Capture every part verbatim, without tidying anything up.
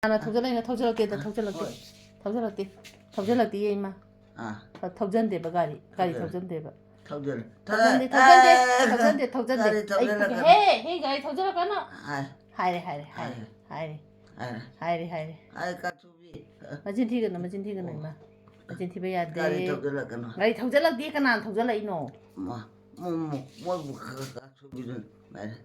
ꯍꯥꯟꯅ ꯊꯧꯖꯜꯂꯛꯏꯅ ꯊꯧꯖꯜꯂꯛꯇꯦꯗ, ꯊꯧꯖꯜꯂꯛꯇꯦ꯫ ꯍꯣꯏ꯫ ꯊꯧꯖꯜꯂꯛꯇꯦ꯫ ꯊꯧꯖꯜꯂꯛꯇꯦ, ꯏꯃꯥ꯫ ꯑꯥ꯫ ꯊꯧ-, ꯊꯧꯖꯟꯗꯦꯕ ꯒꯥꯔꯤ꯫ ꯒꯥꯔꯤ ꯊꯧꯖꯜꯂꯦ꯫ ꯊꯧꯖꯟꯗꯦꯕ꯫ ꯊꯧꯖꯜꯂꯦ꯫ ꯊꯧꯖꯟꯗꯦ, ꯑꯦ, ꯊꯧꯖꯟꯗꯦ, ꯑꯦ, ꯊꯧꯖꯟꯗꯦ, ꯊꯧꯖꯟꯗꯦ꯫ ꯒꯥꯔꯤ ꯑꯩ ꯊꯧꯖꯜꯂꯛꯀꯅꯨ꯫ ꯍꯦ, ꯍꯦ, ꯒꯥꯔꯤ ꯊꯧꯖꯜꯂꯛꯀꯅꯨ꯫ ꯍꯥꯏ꯫ ꯍꯥꯏꯔꯦ, ꯍꯥꯏꯔꯦ, ꯍꯥꯏꯔꯦ, ꯍꯥꯏꯔꯦ꯫ ꯍꯥꯏꯔꯦ꯫ ꯍꯥꯏꯔꯦ, ꯍꯥꯏꯔꯦ꯫ ꯍꯥꯏ, ꯀꯥꯊꯨꯕꯤ꯫ ꯃꯆꯤꯟ ꯊꯤꯒꯅꯨ, ꯃꯆꯤꯟ ꯊꯤꯒꯅꯨ, ꯑꯣ꯫ ꯏꯃꯥ꯫ ꯃꯆꯤꯟ ꯊꯤꯕ ꯌꯥꯗꯦ꯫ ꯒꯥꯔꯤ ꯊꯧꯖꯜꯂꯛꯀꯅꯨ꯫ ꯒꯥꯔꯤ ꯊꯧꯖꯜꯂꯛꯇꯦ, ꯀꯅꯥꯅ ꯊꯧꯖꯜꯂꯛꯏꯅꯣ? ꯃꯥ, ꯃꯣ-, ꯃꯣ-, ꯃꯣꯏꯕꯨ ꯈꯔ ꯈꯔ ꯀꯥꯊꯨꯕꯤꯗꯨꯅ ꯍꯥꯏꯔꯦ꯫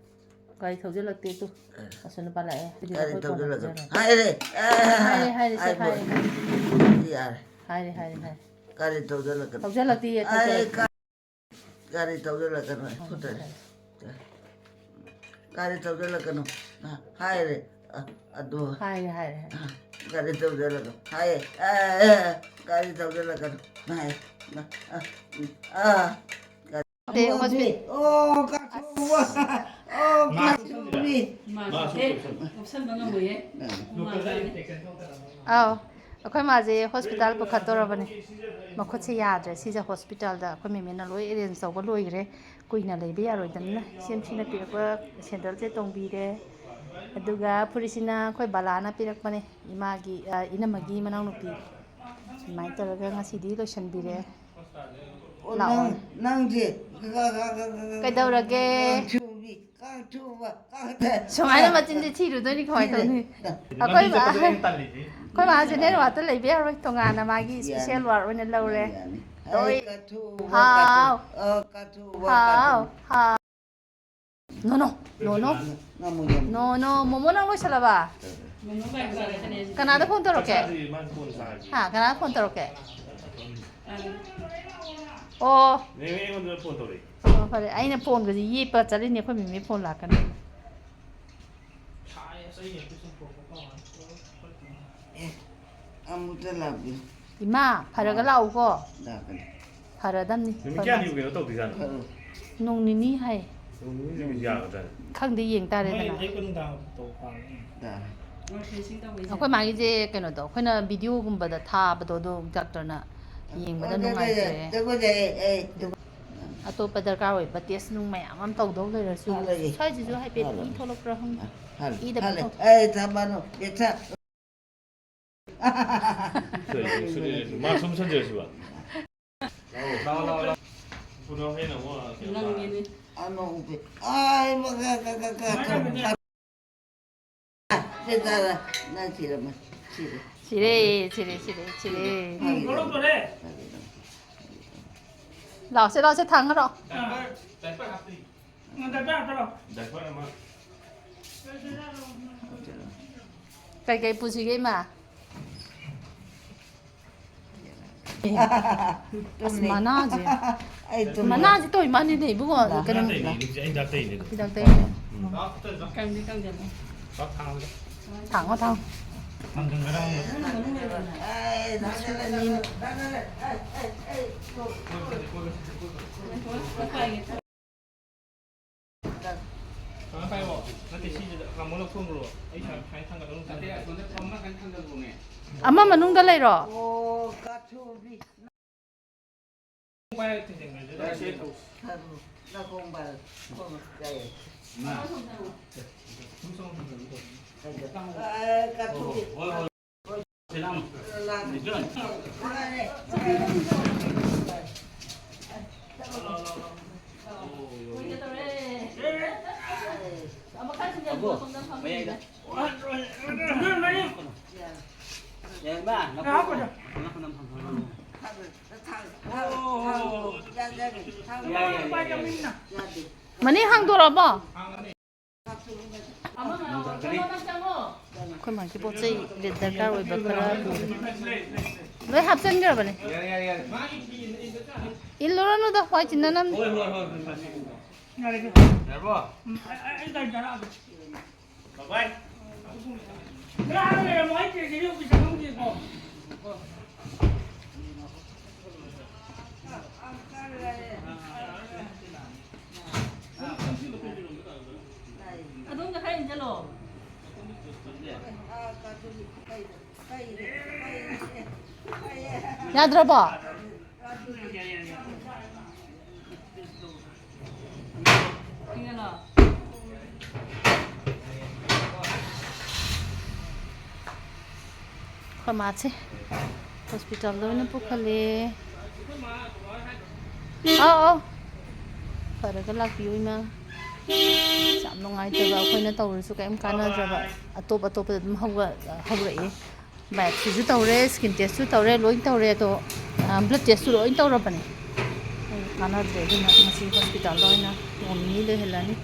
ꯒꯥꯔꯤ ꯊꯧꯖꯜꯂꯛꯇꯦ ꯇꯨ꯫ ꯑꯦ꯫ ꯑꯁꯣꯝ ꯅꯨꯄꯥ ꯂꯥꯛꯑꯦ꯫ ꯑꯗꯨꯗꯤ ꯒꯥꯔꯤ ꯑꯩꯈꯣꯏ ꯀꯣꯟꯅ ꯊꯧꯖꯜꯂꯛꯀꯅꯨ꯫ ꯊꯧꯖꯔꯒꯦ꯫ ꯍꯥꯏꯔꯦ꯫ ꯑꯦ, ꯍꯥꯏꯔꯦ, ꯍꯥꯏꯔꯦ, ꯁꯦ ꯍꯥꯏꯔꯦ, ꯐꯔꯦ꯫ ꯍꯥꯏꯔꯦ꯫ ꯌꯥꯔꯦ꯫ ꯍꯥꯏꯔꯦ, ꯍꯥꯏꯔꯦ, ꯍꯥꯏꯔꯦ꯫ ꯒꯥꯔꯤ ꯊꯧꯖꯜꯂꯛꯀꯅꯨ꯫ ꯊꯧꯖꯜꯂꯛꯇꯤꯌꯦ, ꯑꯩ ꯊꯧꯖꯜꯂꯛꯇꯦ꯫ ꯀꯥ-, ꯒꯥꯔꯤ ꯊꯧꯖꯜꯂꯛꯀꯅꯨ꯫ ꯍꯣꯏ, ꯐꯨꯠꯇꯔꯦ꯫ ꯍꯣꯏ꯫ ꯒꯥꯔꯤ ꯊꯧꯖꯜꯂꯛꯀꯅꯨ꯫ ꯍꯥꯏꯔꯦ꯫ ꯑ-, ꯑꯗꯨ꯫ ꯍꯥꯏꯔꯦ, ꯍꯥꯏꯔꯦ, ꯍꯥꯏꯔꯦ꯫ ꯒꯥꯔꯤ ꯊꯧꯖꯜꯂꯛꯀꯅꯨ꯫ ꯍꯥꯏꯌꯦ꯫ ꯑꯦ, ꯑꯦ, ꯒꯥꯔꯤ ꯊꯧꯖꯜꯂꯛꯀꯅꯨ꯫ ꯍꯥꯏ꯫ ꯑ, ꯑ, ꯑ꯫ ꯇꯦ, ꯍꯣꯁꯄꯤ- ꯑꯣ, ꯀꯥꯊꯨꯕ꯫ ꯑꯣ, ꯃꯥ ꯀꯥꯊꯨꯕꯤ꯫ ꯃꯥ ꯃꯥ ꯁꯨ ꯁꯨ ꯀꯣꯏꯁꯟ꯫ ꯎꯞꯁꯟꯕ ꯉꯝꯃꯣꯏꯌꯦ꯫ ꯗꯣꯛꯇꯔꯗ ꯏꯟꯐꯦꯛꯁꯟ ꯊꯣꯛꯇꯅꯕ꯫ ꯑꯥꯎ, ꯑꯩꯈꯣꯏ ꯃꯥꯁꯦ ꯍꯣꯁꯄꯤꯇꯥꯜ ꯄꯨꯈꯠꯇꯣꯔꯕꯅꯦ꯫ ꯃꯈꯨꯠꯁꯦ ꯌꯥꯗ꯭ꯔꯦ꯫ ꯁꯤꯁꯦ ꯍꯣꯁꯄꯤꯇꯥꯜꯗ ꯑꯩꯈꯣꯏ ꯃꯦꯃꯦꯅ ꯂꯣꯏ ꯑꯦꯔꯦꯟꯖ ꯇꯧꯕ ꯂꯣꯏꯈ꯭ꯔꯦ꯫ ꯀꯨꯏꯅ ꯂꯩꯕ ꯌꯥꯔꯣꯏꯗꯕꯅꯤꯅ ꯏꯆꯦꯝꯁꯤꯅ ꯄꯤꯔꯛꯄ ꯁꯦꯟꯗꯜꯁꯦ ꯇꯣꯡꯕꯤꯔꯦ꯫ ꯑꯗꯨꯒ ꯐꯨꯔꯤꯠꯁꯤꯅ ꯑꯩꯈꯣꯏ ꯕꯂꯥꯅ ꯄꯤꯔꯛꯄꯅꯦ, ꯏꯃꯥꯒꯤ, ꯑ, ꯏꯅꯝꯃꯒꯤ ꯃꯅꯥꯎꯅꯨꯄꯤ꯫ ꯑꯗꯨꯃꯥꯏꯅ ꯇꯧꯔꯒ ꯉꯁꯤꯗꯤ ꯂꯣꯏꯁꯟꯕꯤꯔꯦ꯫ ꯑꯣ, ꯂꯥꯛꯑꯣ꯫ ꯅꯪ, ꯅꯪꯁꯦ ꯀꯩꯗꯧꯔꯒꯦ? ꯀꯥꯡ ꯊꯨꯕꯤ, ꯀꯥꯡ ꯊꯨꯕ, ꯀꯥꯡ ꯊꯨꯕ꯫ ꯁꯨꯃꯥꯏꯅ ꯃꯆꯤꯟꯁꯦ ꯊꯤꯔꯨꯗꯣꯏꯅꯤ, ꯀꯃꯥꯏꯅ ꯊꯤꯔꯦ꯫ ꯇꯧꯅꯤ? ꯑꯩꯈꯣꯏ ꯂꯝꯕꯤ ꯃꯥ-, ꯆꯠꯄꯗ ꯑꯩꯅ ꯇꯜꯂꯤꯁꯦ꯫ ꯑꯩꯈꯣꯏ ꯃꯥꯁꯦ ꯅꯦꯠꯋꯥꯛꯇ ꯂꯩꯕ ꯌꯥꯔꯣꯏ, ꯇꯣꯉꯥꯟꯅ ꯃꯥꯒꯤ ꯌꯥꯅꯤ꯫ ꯏꯁꯄꯤꯁꯦꯜ ꯋꯥꯔꯗ ꯑꯣꯏꯅ ꯂꯧꯔꯦ꯫ ꯌꯥꯅꯤ꯫ ꯂꯣꯏ-, ꯑꯩ ꯀꯥꯡ ꯊꯨꯕ, ꯍꯥꯎ꯫ ꯀꯥꯡ ꯊꯨꯕ, ꯑ, ꯀꯥꯡ ꯍꯥꯎ, ꯊꯨꯕ꯫ ꯍꯥꯎ꯫ ꯅꯣ, ꯅꯣ, ꯅꯣ, ꯅꯣ꯫ ꯉꯝꯃꯣꯏ, ꯉꯝꯃꯣꯏ꯫ ꯅꯣ, ꯅꯣ, ꯃꯣꯃꯣ ꯅꯪ ꯂꯣꯏꯁꯜꯂꯕ? ꯀꯅꯥꯗ ꯐꯣꯟ ꯇꯧꯔꯛꯀꯦ? ꯆꯥꯛ ꯆꯥꯗ꯭ꯔꯤ, ꯃꯥꯅ ꯐꯣꯟ ꯆꯥꯔꯤ꯫ ꯍꯥ, ꯀꯅꯥꯗ ꯐꯣꯟ ꯇꯧꯔꯛꯀꯦ? ꯑꯣ꯫ ꯃꯦꯃꯦ ꯑꯩꯉꯣꯟꯗ ꯐꯣꯟ ꯇꯧꯔꯛꯏ꯫ ꯑꯣ, ꯐꯔꯦ꯫ ꯑꯩꯅ ꯐꯣꯟꯒꯁꯦ ꯌꯦꯞꯄ ꯆꯠꯂꯤꯅꯦ, ꯑꯩꯈꯣꯏ ꯃꯦꯃꯦ ꯐꯣꯟ ꯂꯥꯛꯀꯅꯤ꯫ ꯑꯦ, ꯑꯃꯨꯛꯇ ꯂꯥꯛꯄꯤꯌꯨ꯫ ꯏꯃꯥ, ꯐꯔꯒ ꯑꯥ꯫ ꯂꯥꯛꯎꯀꯣ꯫ ꯂꯥꯛꯀꯅꯤ꯫ ꯐꯔꯗꯝꯅꯤ꯫ ꯅꯨꯃꯤꯠ ꯀꯌꯥꯅꯤꯕꯨ ꯀꯩꯅꯣ ꯇꯧꯗꯣꯏꯖꯥꯠꯅꯣ? ꯐꯔꯣ꯫ ꯅꯣꯡ ꯅꯤꯅꯤ ꯍꯥꯏ꯫ ꯅꯣꯡ ꯅꯤꯅꯤ ꯅꯨꯃꯤꯠ ꯌꯥꯒꯗ꯭ꯔꯥꯅꯦ? ꯈꯪꯗꯦ, ꯌꯦꯡ ꯇꯥꯔꯦꯗꯅ꯫ ꯃꯣꯏ ꯑꯌꯨꯛꯀ ꯅꯨꯡꯗꯥꯡ ꯇꯧꯕ ꯄꯥꯝꯃꯦ꯫ ꯌꯥꯔꯦ꯫ ꯑꯩꯈꯣꯏ ꯃꯥꯒꯤꯁꯦ ꯀꯩꯅꯣꯗꯣ, ꯑꯩꯈꯣꯏꯅ ꯚꯤꯗꯤꯑꯣꯒꯨꯝꯕꯗ ꯊꯥꯕꯗꯣ, ꯑꯗꯣ ꯗꯥꯛꯇꯔꯅ ꯌꯦꯡꯕꯗ ꯑ, ꯅꯨꯡꯉꯥꯏꯇ꯭ꯔꯦ꯫ ꯇꯨꯀꯠꯆꯩꯌꯦ, ꯑꯩ꯫ ꯑꯗꯨꯒ ꯑꯇꯣꯞꯄ ꯗꯔꯀꯥꯔ ꯑꯣꯏꯕ ꯇꯦꯁ ꯅꯨꯡ ꯃꯌꯥꯝ ꯑꯃ ꯇꯧꯗꯧ ꯂꯩꯔꯁꯨ, ꯍꯥꯠꯂꯒꯦ꯫ ꯁ꯭ꯋꯥꯏꯁꯤꯁꯨ ꯍꯥꯏꯐꯦꯠ ꯏ ꯍꯥꯠꯂꯒꯦ꯫ ꯊꯣꯛꯂꯛꯄ꯭ꯔꯥ ꯈꯪꯗꯦ꯫ ꯍꯥꯠꯂꯦ, ꯏꯗ ꯍꯥꯠꯂꯦ꯫ ꯄꯨꯊꯣꯛ- ꯑꯩ ꯊꯝꯃꯅꯨ, ꯄꯦꯊ꯫ ꯁꯣꯏ, ꯁꯣꯏ, ꯁꯣꯏ, ꯃꯥ ꯁꯨꯝ ꯁꯟꯖꯔꯁꯤꯕ꯫ ꯂꯥꯛꯑꯣ, ꯂꯥꯛꯑꯣ, ꯂꯥꯛꯑꯣ꯫ ꯄꯨꯔꯣ ꯍꯦꯟꯅ ꯑꯃꯨꯛ ꯀꯩꯅꯣ ꯅꯪꯒꯤꯅꯤ꯫ ꯑꯅꯧꯕ꯫ ꯑꯥꯏ, ꯃꯒ, ꯒ, ꯒ, ꯒ, ꯒ, ꯒ꯫ ꯁꯦ, ꯇꯥꯔꯦ꯫ ꯅꯪ ꯁꯤꯔꯝꯃ-, ꯁꯤꯔꯦ꯫ ꯁꯤꯔꯦ, ꯁꯤꯔꯦ, ꯁꯤꯔꯦ, ꯁꯤꯔꯦ꯫ ꯐꯔꯦ, ꯐꯔꯦ, ꯐꯔꯦ꯫ ꯂꯥꯛꯑꯣꯁꯦ, ꯂꯥꯛꯑꯣꯁꯦ, ꯊꯥꯡꯉꯔꯣ꯫ ꯗꯥꯏꯄꯔ, ꯗꯥꯏꯄꯔ ꯍꯥꯞꯇ꯭ꯔꯤ꯫ ꯗꯥꯏꯄꯔ ꯑꯃ꯫ ꯀꯩꯀꯩ ꯄꯨꯁꯤꯒꯦ, ꯏꯃꯥ? ꯑꯁ, ꯇꯨꯝꯅꯤ꯫ ꯃꯅꯥꯁꯦ꯫ ꯑꯩ ꯇꯨꯝꯅꯤ꯫ ꯃꯅꯥꯁꯦ ꯇꯧꯏ ꯃꯥꯅꯤꯅꯦ, ꯏꯕꯨꯡꯉꯣ꯫ ꯂꯥ꯫ ꯀꯩꯅꯣ꯫ ꯍꯤꯗꯥꯛ ꯇꯩꯅꯦ, ꯍꯤꯗꯥꯛ ꯇꯩꯅꯦ꯫ ꯎꯝ꯫ ꯀꯪꯗꯤ ꯀꯪꯖꯜꯂꯦ꯫ ꯊꯥꯡꯉꯣ, ꯊꯥꯡꯉꯣ꯫ ꯑꯩ ꯊꯥꯡꯒꯠꯂꯦ꯫ ꯑꯩ, ꯑꯩ, ꯑꯩ, ꯑꯩ, ꯀꯣꯏꯕ ꯆꯠꯁꯤ, ꯀꯣꯏꯕ ꯆꯠꯁꯤ, ꯀꯣꯏꯕ ꯆꯠꯁꯤ꯫ ꯀꯃꯥꯏ ꯄꯥꯏꯌꯣ? ꯅꯠꯇꯦ, ꯁꯤꯁꯤꯗ ꯇꯥꯃꯣ ꯂꯧꯊꯣꯛꯈ꯭ꯔꯣ꯫ ꯑꯩ ꯁꯨꯃꯥꯏ, ꯁꯨꯃꯥꯏꯅ ꯊꯥꯡꯒꯠꯂꯒ ꯅꯠꯇꯦ, ꯑꯁꯣꯝꯗ ꯐꯝꯃ ꯀꯟ ꯊꯥꯡꯒꯠꯂꯣꯃꯦ꯫ ꯑꯃ ꯃꯅꯨꯡꯗ ꯂꯩꯔꯣ? ꯑꯣ, ꯀꯥꯊꯨꯕꯤ꯫ ꯄꯥꯏꯔ ꯊꯤꯟꯖꯤꯟꯈ꯭ꯔꯁꯦ꯫ ꯌꯥꯏ, ꯁꯤ ꯊꯧ-, ꯊꯝꯃꯣ꯫ ꯅꯥꯀꯣꯡ ꯄꯥꯏꯔꯣ꯫ ꯊꯝꯃꯣ꯫ ꯌꯥꯏꯌꯦ꯫ ꯏꯃꯥ꯫ ꯀꯩꯗꯧ-, ꯑ, ꯀꯥꯊꯨꯕꯤ꯫ ꯍꯣꯏ, ꯍꯣꯏ, ꯍꯣꯏ꯫ ꯃꯅꯤ ꯍꯥꯡꯗꯣꯔꯛꯑꯕꯣ? ꯑꯩꯈꯣꯏ ꯃꯥꯒꯤ ꯄꯣꯠ ꯆꯩ ꯗꯔꯀꯥꯔ ꯑꯣꯏꯕ ꯈꯔ ꯄꯨꯔꯦ꯫ ꯂꯣꯏ ꯍꯥꯞꯆꯤꯟꯈ꯭ꯔꯕꯅꯦ꯫ ꯏꯜꯂꯨꯔꯅꯨꯗ, ꯋꯥꯏ ꯆꯤꯟꯅꯅꯕꯅꯤ꯫ ꯑꯗꯣꯝꯗ ꯈꯔ ꯏꯟꯁꯤꯜꯂꯣ꯫ ꯌꯥꯗ꯭ꯔꯕꯣ? ꯏꯟꯁꯤꯜꯂꯣ꯫ ꯀꯃꯥꯁꯦ ꯍꯣꯁꯄꯤꯇꯥꯜꯗ ꯑꯣꯏꯅ ꯄꯨꯈꯠꯂꯦ꯫ ꯑꯥꯎ ꯑꯥꯎ, ꯐꯔꯒ ꯂꯥꯛꯄꯤꯌꯨ ꯏꯃꯥ꯫ ꯌꯥꯝ ꯅꯨꯡꯉꯥꯏꯇꯕ, ꯑꯩꯈꯣꯏꯅ ꯇꯧꯔꯁꯨ ꯀꯔꯤꯝ ꯀꯥꯟꯅꯗ꯭ꯔꯕ꯫ ꯑꯇꯣꯞ ꯑꯇꯣꯞꯄꯗ ꯑꯗꯨꯝ ꯍꯧꯔꯛꯑꯦ꯫ ꯕꯥꯏꯑꯣꯞꯁꯤꯁꯨ ꯇꯧꯔꯦ, ꯁ꯭ꯀꯤꯟ ꯇꯦꯁꯁꯨ ꯇꯧꯔꯦ, ꯂꯣꯏ ꯇꯧꯔꯦ꯫ ꯑꯗꯣ ꯕ꯭ꯂꯗ ꯇꯦꯁꯁꯨ ꯂꯣꯏ ꯇꯧꯔꯕꯅꯦ꯫ ꯀꯥꯟꯅꯗ꯭ꯔꯦ꯫ ꯑꯗꯨꯅ ꯉꯁꯤ ꯍꯣꯁꯄꯤꯇꯥꯜꯗ ꯑꯣꯏꯅ ꯅꯣꯡ ꯅꯤꯅꯤ ꯂꯩꯍꯜꯂꯅꯤ꯫